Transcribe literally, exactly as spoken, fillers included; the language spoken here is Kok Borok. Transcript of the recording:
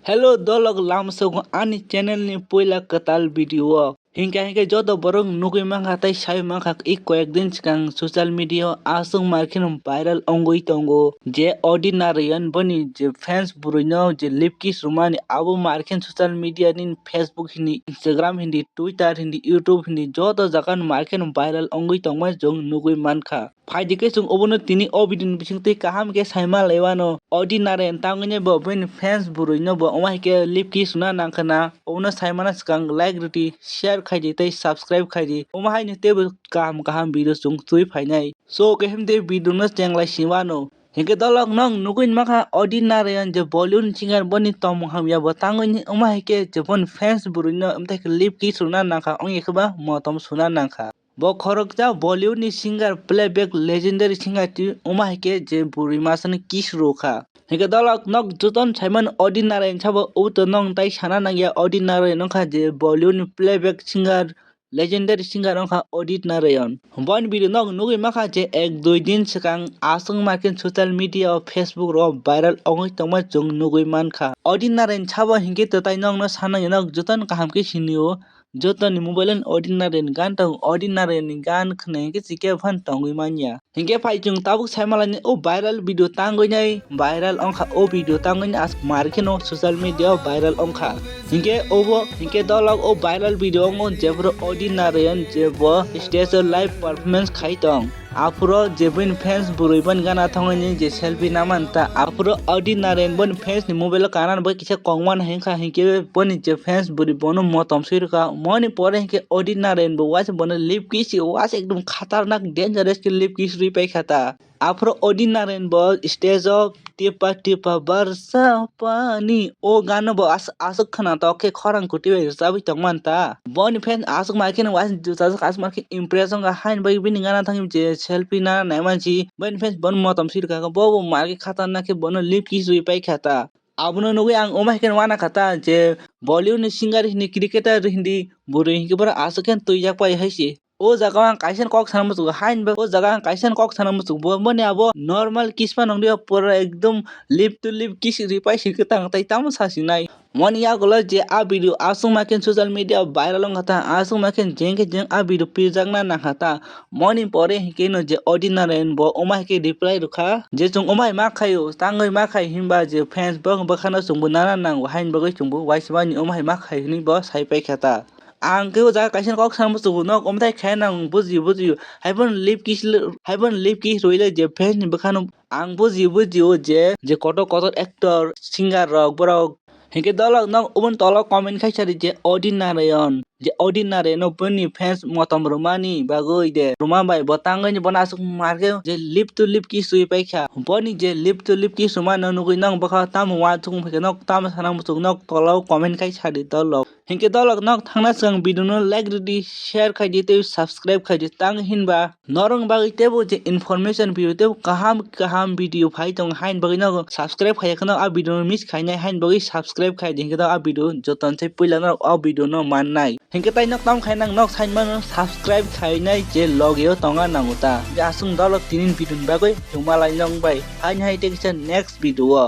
Hello dolok, lamsogo ani channel ni puila kwtal video o. Hinkha hinkhe joto borok nugwi mankha tei sai mankha, i koyek din swkang social media o aswk markheno viral wngwi tongo je Odi Narayan boni je fans bwrwino je lip kiss rwmani, abo markhen social media ni Facebook hindi, Instagram hindi, Twitter hindi, YouTube hindi, joto jagano markheno viral wngwi tongma chwng nugwi mankha. Phaidi khe chwng obono tini o video ni bisingtwi kaham khe saima laiwano. Odi Narayan tangwini bo bini fans bwrwino bo omo hai khe lip kiss rwna nangkha na. Obono saimana swkang like rwdi, share khaidi tei subscribe khaidi. Omo haino teibo kaham kaham video chwng twi phainai. So khe himde video no chenglai siwano. Hinkhe dolok nok nugwi mankha Odi Narayan je Bollywood singer, boni tongmung hamya bo tangwini omo hai khe je boni fans bwrwino omthai khe lip kiss rwna nangkha, ongya khe ba motom suna nangkha. Bo khoroksa Bollywood ni singer, playback legendary singer twi omo hai khe je bwrwi masano kiss rwkha. Hinkhe dolok nok jotono saimano Odi Narayan sabo, oboto nok tai sana nangya. Odi Narayan wngkha je Bollywood ni playback singer, legendary singer wngkha Odi Narayan. Boni video nok nugwi mankha je ek dui din swkang aswk markhen social media o, Facebook ro viral wngwi tongma chwng nugwi mankha. Odi Narayan sabo hinkhe to tai nokno sana nangya, nok jotono kaham khe sinio. Jotoni mobile o Odi Narayan ni gan tongo, Odi Narayan ni gan khwnai hinkhe chikhe phan tongwi manya. Hinkhe phai chwng tabuk saimalani o viral video tangwi nai, viral wngkha o video tangwi nai aswk markheno social media o viral wngkha. Hinkhe obo, hinkhe dolok o viral video wngo jephuru Odi Narayan je bo stage o live performance khai tong. Aphuru je bini fans bwrwi boni gana thangwi je selfie namani ta. Aphuru Odi Narayan boni fans ni mobile o kanani bai kisa kongmani hinkha, hinkhe boni je fans bwrwi bono motom swi rwkha. Moni pore hinkhe Odi Narayan bo waisa bono lip kiss, waisa ekdom khatarnak dangerous khe lip kiss rwi paikha ta. Aphuru Odi Narayan bo stage o Tipa tipa barsa pani. O gano bo as-, aswk khwnathok khe khorang kwtwi bai rwchabwi tongmani ta. Boni fans aswk mai kheno uaisuk jwsajak, aswk mai khe impress wngkha, haini bagwi bini gana thangwi je selfie nana naimansi. Boni fans bono motom swi rwkha, bo bo mai khe khatarnak khe bono lip kiss rwi paikha ta. Abono nugwi ang omo hai kheno uanakha ta je Bollywood ni singer hindi, cricketer hindi, bwrwi hinkhe bono aswk khe twijak pai hai se. O jaga o ang kaisa kok sana muchungo, hain ba o jaga ang kaisa kok sana muchungo, bo mani abo normal kiss phano wngya, pura ekdom lip to lip kiss ri pai si kwtang, tai tamo sa sinai. Moni yagulo je a video aswk ma khe social media viral wngkha ta, aswk ma khe jeng khe jeng a video pirjakna nangkha ta. Moni pore hinkhe no je Odi Narayan bo omo hai khe reply rwkha je chwng omo hai ma khaio, tangwi ma khai hinba je fans bo bwkhano chwngbo nana nango, hain bagwi chwngbo uaisa mani omo hai ma khai hinwi bo sai paikha ta. Ang khe o jaga kaisa kok sana muchungo, nok omthai khe nang buji buji. Haiphano lip kiss le, haiphano lip kiss rwile je fans ni bwkhano ang buji buji o je, je kotor kotor actor, singer rok borok. Hinkhe dolok nok ubun tolo comment khai sadi je Odi Narayan, je Odi Narayan no bini fans motom rwmani bagwi de rwma bai bo tangwi ni bono aswk markhe je lip to lip kiss rwi paikha. Boni je lip to lip kiss rwma no nugwi nok bwkha tamo uansukmung phaikhe nok tamo sana muchung, nok tolo comment khai sadi dolok. Hinkhe dolok nok thangna swkang video no like rwdi, share khaidi tei subscribe khaidi, tang hinba norok bagwi teibo je information video teibo kaham kaham video phai tongo, hain bagwi no subscribe khaiya kheno a video no miss khainai, hain bagwi subscribe khaidi, hinkhe a video joton se puila norok o video no mannai. Hinkhe tai nok tam khai nang nok sain mano subscribe khainai je loge o tonga nango ta. Je aswk dolok tinin video ni bagwi thwngma lai nong bai, hain hai tei kisa next video o.